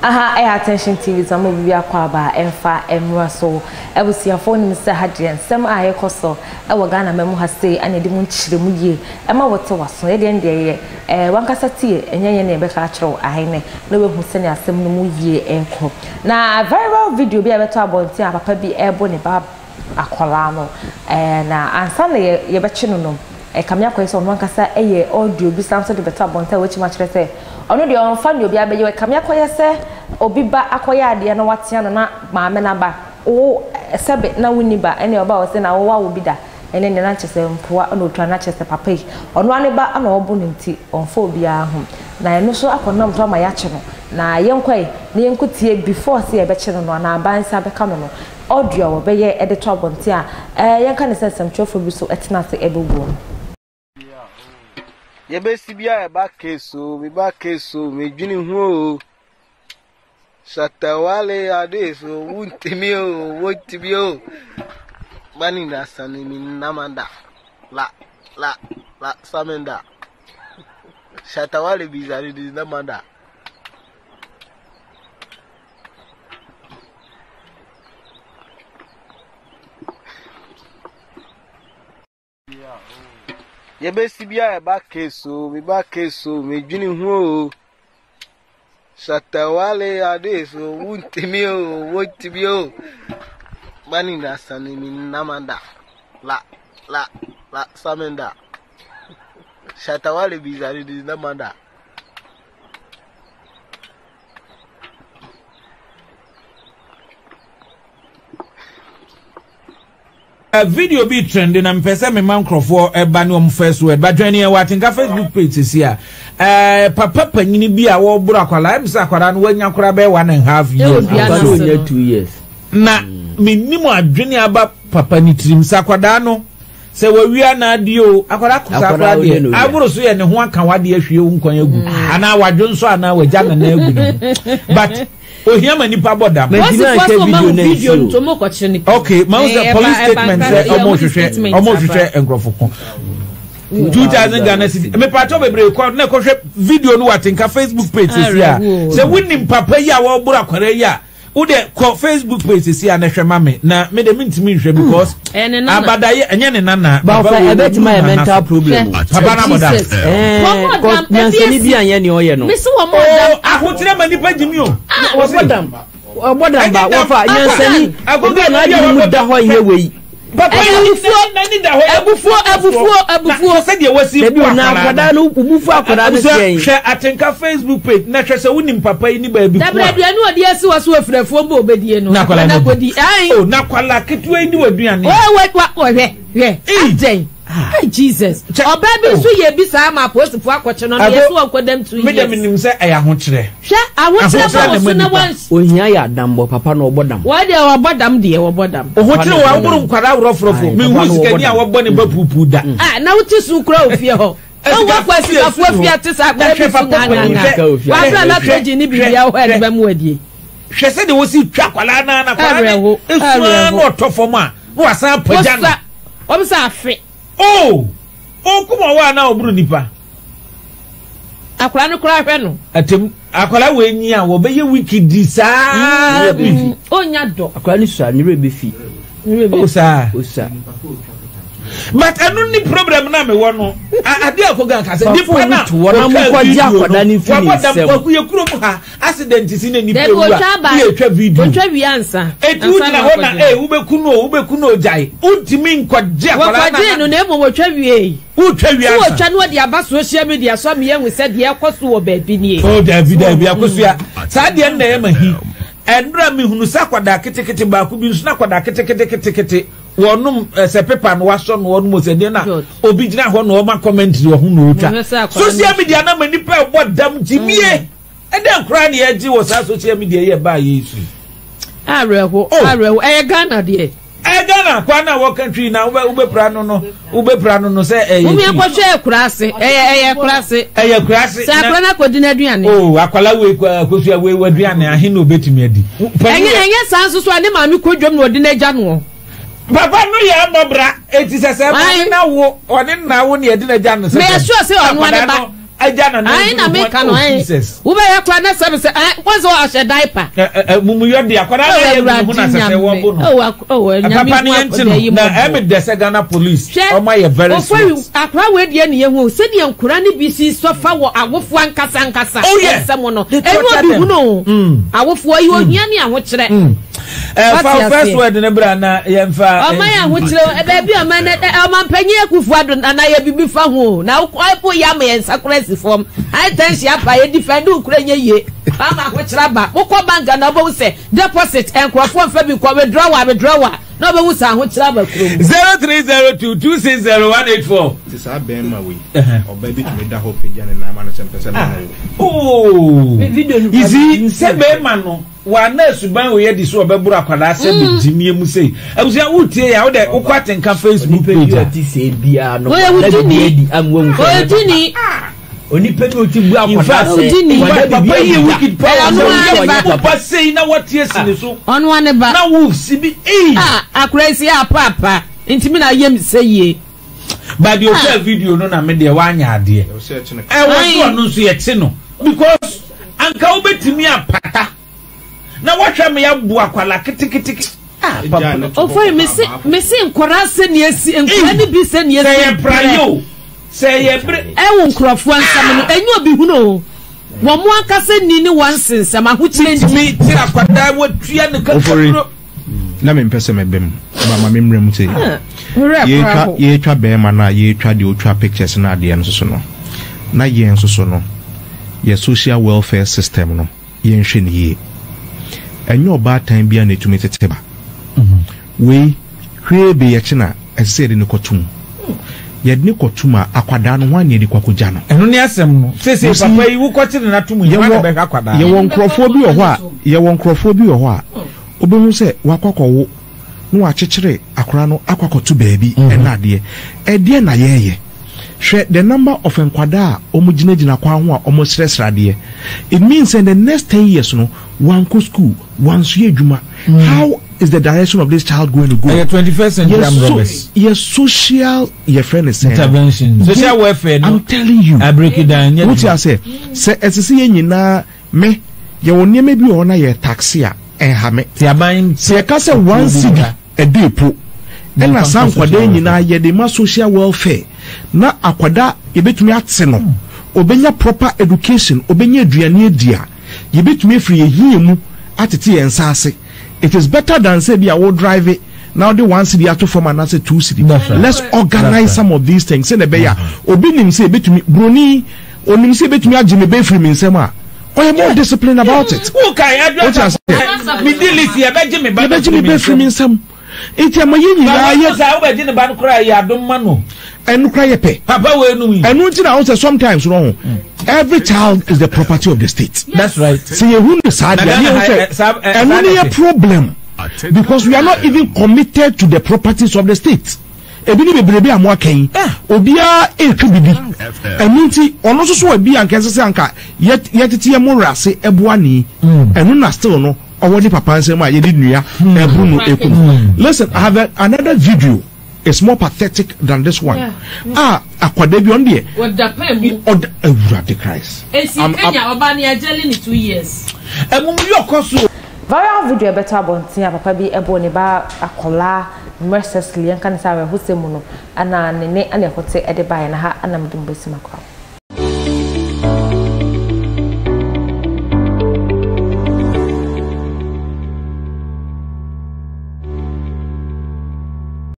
Aha ɛyɛ Attention TV so ama obi bi akɔ aba a ɛmfa mmra so. Abusuafoɔ nim sɛ ha deɛ nsɛm a ɛkɔ so ɛwɔ Ghana man mu ha sei ɛna yɛde mu nkyerɛmu yie ɛma wote w'aso. Yɛ deɛ deɛ yɛ ɛɛ wankasa tie ɛnyɛ yɛn na yɛbɛka akyerɛ wo ahene na woahu sɛnea asɛm no mu yie ɛrekɔ. Na viral video bi a ɛbɛtɔ abɔnten a papa bi ɛrebo ne ba akwadaa no ɛɛ na ansa na yɛ yɛbɛkye no no ɛkame akɔyɛ sɛ ɔno ankasa ɛyɛ audio bi san so de bɛtɔ abɔnten a wɔakyim akyerɛ sɛ ɔno deɛ ɔmfa nea obi abɛyɛ ɛkame akɔyɛ sɛ obi ba akɔyɛ adeɛ na watea no na maame no aba wo sɛbe na wonni ba ɛne ɔba a ɔsɛ na wowɔ awo bi da ɛne ne na kyerɛ sɛ mpoa na otwa na kyerɛ sɛ papa yi ɔno ara ne ba na ɔbo no nti ɔmfa obiara ho na ɛno nso akɔnam so ama yɛakye no na yɛnkɔe na yɛnkɔtie before sɛ yɛbɛkye no no anaa aban nsa bɛka no no audio a wɔbɛyɛ de to abɔnten a ɛɛ yɛnka ne sɛ nsɛmtwerɛfoɔ bi so tena ase ɛbɛguo no. Yɛbɛsi bi a ɛba case o, me ba case o, medwene ho o. Shatta Wale ade so, wontumi o, wontumi o. Mani na sani mi namanda, la la la samenda. Shatta Wale bizari di namanda. Yɛbɛsi bi a ɛba case o, me ba case o, medwene ho o. Shatta Wale ade so, wontumi o, wontumi o. Mani na sani mi namanda, la la la samenda. Shatta Wale bizari di namanda. Video bi trende na mepɛ sɛ mema nkurɔfoɔ ɛba ne wɔn first word but dwɛn yɛn wɔ atenka facebook page sisi a ɛɛ papa panyini bi a wɔreboro akwadaa ɛmu sɛ akwadaa no wanya koraa bɛyɛ one and half years akwadaa no nya 2 years na menim adwene aba papa ne tirim sɛ akwadaa no sɛ wawia n'adeɛ o akwadaa kosa akwadaa deɛ aboro so yɛ ne ho aka wadeɛ ahwie wo nkwan agu anaa wadwo nso anaa wagya nana agu ne ho but ohia ma nipa bɔ dam. Mɛntumi anhwɛ video no ansi o. Okay, ma sɛ police statement sɛ ɔmo hwehwɛ ɔmo hwehwɛ nkurɔfo ko. 2000 Ghana cedi. Mepatɔ bebree kɔ na kɔhwɛ video no wɔ Atenka Facebook page sisi a. Sɛ wonim papa yi a wɔboro akwara yi a, wo de kɔ Facebook page sisi a na hwɛ ma me. Na me de mentumi nhwɛ because abadaye ɛnyɛ ne nana. Papa wei ɛbɛtumi ayɛ mental problem. Papa na bɔda. Ɛɛ nyansani bi anyɛ nea ɔyɛ no. Oh, ahokyerɛ ma nipa gyimi o. Ɔbɔ dam. Ɔbɔ dam ba wɔfa nyansani. Obi a n'adwene mu da hɔ nyɛ wei. Papa yi abufuo n'ani da hɔ. Abufuo abufuo abufuo. Na sɛdeɛ wasi bu akwadaa no. no obufu akwadaa no sɛn. Hwɛ Atenka Facebook page na hwɛ sɛ wonim papa yi ne baabi ko a. Dabere aduane ɔde asi wɔ so afirafuo mpo obedie no. Na akwadaa no akɔdi. Ayi. Oh na akwadaa ketewa yi di w'aduane. Oh wɔ wɔ hwɛ hwɛ adɛn. Ah Jesus. Ɔbaa bi nso yɛ bi saa ma apolisifoɔ akɔkye no na yɛ so wɔnkɔ dɛm 2 years. Me dɛ menim sɛ ɛyɛ ahokyerɛ. Hwɛ ahokyerɛ ba wɔ so na wɔn. Ohia yɛ adambɔ papa na ɔbɔ dam. Wɔn deɛ wɔbɔ dam deɛ wɔbɔ dam. Ohokyere wɔ awoboro nkwadaa worɔforɔfo menhu sikani a wɔbɔ ne ba puupuu da. Ah na wote su kura ofie hɔ. Wɔn wakɔ asikafoɔ fie ate saa akwadaa bi su ŋaŋaŋa. Wabra na to gye ne biribi ahɔ ɛde bɛ mu adie. Hwɛ sɛdeɛ wɔsi twa akwadaa naa na akwadaa ne esu ara na ɔtɔ fam a na wasan apagya no. Wɔn sɛ afe. Oh! Okum ɔwɔ anaa ɔboro nipa? Akwadaa no koraa hwɛ no. Atem akwadaa wɔ enyi a wɔbɛyɛ wikidi saa bi. Onya dɔ. Akwadaa no sua ne werɛ bɛfi. O saa. O sa. But ɛno ni problem na mewɔ no. Ade a kogan ka sɛ nipa na ɔtwa video no wabɔ dam kwaku yɛ kurom ha accident si na nipa ewu a ne yɛ twa video. Otwa wie ansa. Eti wo gyina hɔ na ee wobɛku no o wobɛku no o gyae wontumi nkɔgye akwadaa na. Wɔkɔgyee no na mmom otwa wie. Wotwa wie ansa. Wotwa no de aba social media so ama yɛahu sɛ deɛ ɛkɔ so wɔ baabi nie. Oh daabi daabi akosua saa deɛ no na ɛyɛ ma hi. Ɛnora mehunu sɛ akwadaa ketekete baako bi nso na akwadaa keteketekete wɔnom sɛ pepa no wasɔ no wɔnom sɛ deɛ na obi gyina hɔ na ɔma commentary wɔ ho na ɔtwa. Social media na ma nipa ɛbɔ dam gyimie. Ɛdɛn koraa na yɛgye wɔ saa social media yi ɛbaa yɛ so yi. Awerɛho awerɛho ɛyɛ Ghana deɛ. Ɛyɛ Ghana kwa na wɔka twi na wobɛpira no no wobɛpira no no sɛ ɛyɛ twi. Mumia kɔhwɛ akura ase ɛyɛ ɛyɛ akura ase. Ɛyɛ akura ase. Sɛ akora no akɔdi n'aduane. Oo akwala wei akosua wei w'aduane ahe na obetumi adi. Ɛnyɛ ɛnyɛ saa nso so a ne maame kɔ dwam na ɔde n'agya noɔ. Papa no yɛ amɔbra eti sɛ sɛ maame na wo ɔne na wo na yɛde n'agya no sɛ. Mɛ ɛsure sɛ ɔnoa ne ba. agya na nan na meka no oh Jesus wobɛyɛ kora na sɛbe sɛ wɔn sɛ ɔhyɛ diaper mumuyɔ de akwadaa na yɛ gu ho na sɛ sɛ wɔbo no papa no yɛn ti no na ɛmi dɛ sɛ Ghana police ɔmo ayɛ very smart akora wei deɛ ne yɛ hu sɛdeɛ nkora ne bi si sɔfa wɔ awofoɔ ankasa ankasa oh, nsɛm no ɛnu obi hu no mm. awofoɔ yi ohia ne ahokyerɛ mm. Eh, fa first word ne bra na yɛmfa. Ɔman ahokyerɛ baabi ɔman na ɔman panyin akufo ado na yɛ bibi fa ho na wokɔ yɛ ama yɛn nsa kora si fam high tension apa yɛ defend wo kora nyɛ yie ama ahokyerɛ aba wokɔ bank na wobɛhu sɛ deposit nkurɔfoɔ mfa bi nkɔ withdrawal withdrawal na wobɛhu sɛ ahokyerɛ aba kurom. 0302260184. Te saa bɛrima wei ɔbaa bi tumi da hɔ pagya ne nan ma no sɛ mpɛ sɛ mene wo. Oh, you see sɛ bɛrima no. Wa na suban wei adi so ɔbɛboro akwadaa sɛ bɛ gyimie mu sei. Abusua wo tie yɛ a wodɛ wokɔ atenka Facebook page a. Ɔyɛ wo gyini. Ɔyɛ gyini. Onipa bi oti bu akwadaa sɛ wada bibi adi da. Wicked power sɛ wo yɛ wo ba sei na wate asi ne so. Ɔno ane ba. Na wo si bi ei. Ah akwadaa yi si apaapa nti mi na ayɛ mi sɛ yie. But deɛ ɔtwaa video no na me deɛ wanyɛ adeɛ. Ɛwɔ so ɔno nso yɛkye no because anka wobɛtumi apata na wahwɛ me abo akwala keteketeke. Ah, papa. Ofori mese mese nkwadaa sɛ nea esi nkwadaa ne bi sɛ nea esi. Sɛ yɛ praye o, sɛ yɛ bere. Ɛwɔ nkurɔfoɔ nsɛm no enye obi hunu o. Wɔn mo ankasa ni ne wɔn nsensɛm ahokyerɛ nti. Mitumi te akwadaa watua ne kakaduro. Na mempɛ sɛ mɛba mu ba ma memmrɛ mu sei. Yɛretwa yɛretwa bɛrima no a yɛretwa deɛ ɔtwa pictures no adeɛ no soso no na yɛn nso so no yɛ social welfare system no yɛnhwɛ no yie. Ɛnyɛ ɔbaatan biara na ɛtumi tete ba. Wei hwee be yɛkye no a ɛsɛ sɛ yɛde no kɔto mu. Yɛde no kɔto mu a akwadaa no hwan na yɛde kɔ akɔgya no? Ɛno ne asɛm no. Seesei papa yi wokɔkyere no ato mu yi hwan na ɛbɛhwɛ akwadaa no? Yɛwɔ nkurɔfoɔ bi wɔ hɔ a yɛwɔ nkurɔfoɔ bi wɔ hɔ a wobɛhu sɛ wakɔ akɔwo na wakyekyere akwadaa no akɔ akɔto baabi ɛna adeɛ. Ɛdeɛn na yɛreyɛ? Hwɛ the number of nkwadaa a wɔgyinagyina kwan ho a wɔsrɛsrɛ adeɛ. It means sɛ in the next ten years no wankɔ school, wansua adwuma. How is the direction of this child going to go? Ɛyɛ 21st century armed robbers. Yɛ social yɛfrɛ ne sɛn? Intervention. Social welfare no. I'm telling you. I break it down. Wote ase sɛ ɛsɛ sɛ yɛn nyinaa me yɛwɔ nneɛma bi wɔ hɔ na yɛ taxi a ɛnha me. Sɛ yɛka sɛ one cedi ɛde epo ɛna saa nkwadaa nyinaa yɛde ma social welfare na akwadaa yɛbɛtumi ate no obɛnya proper education obɛnya aduane adi a yɛbɛtumi afiri yɛn hia mu atete yɛn nsa ase it is better than sɛ bi a wo drive na wode one cedi ato fam anaasɛ two cedi let's organize some of these things sɛdeɛ ɛbɛyɛ a obi nim sɛ yɛbɛtumi broni onim sɛ yɛbɛtumi agye me bɛ firi me nsam a ɔyɛ more disciplined about it. Wokae yɛbɛgye me bɛ firi me nsam nti ama yɛn nyinaa yɛ. Saa wobɛgye ne ba no koraa yɛ adom ma no. Ɛno koraa yɛ pɛ. Papa wei no yi. Ɛno nti na ahun sɛ sometimes no ho every child is the property of the state. That's right. Sɛ yɛ hu ne saa deɛ ne yɛ hu sɛ ɛno ne yɛ problem because we are not even committed to the properties of the state. Ebi ne bebrebe a mo aka yi obiara etwi bibi ɛno nti ɔno nso so ebi anka ɛsɛ sɛ anka yɛtete yɛ mo werɛ ase ɛboa ne ɛno na still no. Ɔwɔ ne papa nsam a yɛde nnua ɛboro no ɛku no. Listen, I have a, another video. It's more pathetic than this one. Ah, akwadaa bi ɔno deɛ. Ɔda pɛn mu. Ɔda awurade Christ. Esi Kenya ɔbaa ne agyɛle ne 2 years. Amumuyɔ kɔ so. Viral video a ɛbɛtɔ abɔnten a papa bi bɔɔ ne ba akwadaa mercilessly, yɛnka no sɛ awerɛhosɛm mu no, na ne nne na ɛkɔte de baeɛ, na ha na mede mo bɛsi m'akora.